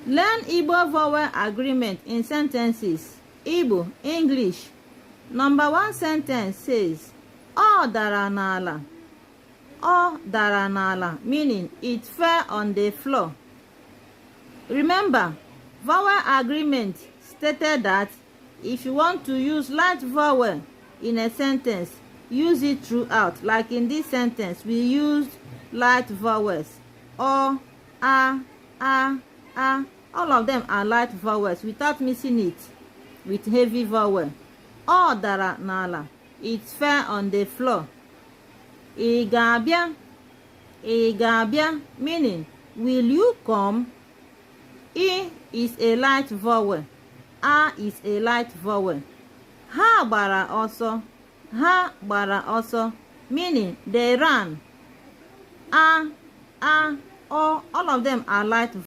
Learn Igbo vowel agreement in sentences. Igbo, English. Number 1 sentence says, "Ọ dara n'ala." Ọ dara n'ala, meaning it fell on the floor. Remember, vowel agreement stated that if you want to use light vowel in a sentence, use it throughout. Like in this sentence, we used light vowels. O, A, A. All of them are light vowels without missing it with heavy vowel. Ọ dara n'ala, it fell on the floor. Ị ga-abịa. Ị ga-abịa, meaning will you come? I is a light vowel. A is a light vowel. Ha gbara ọsọ. Ha gbara ọsọ, meaning they ran. A, O, all of them are light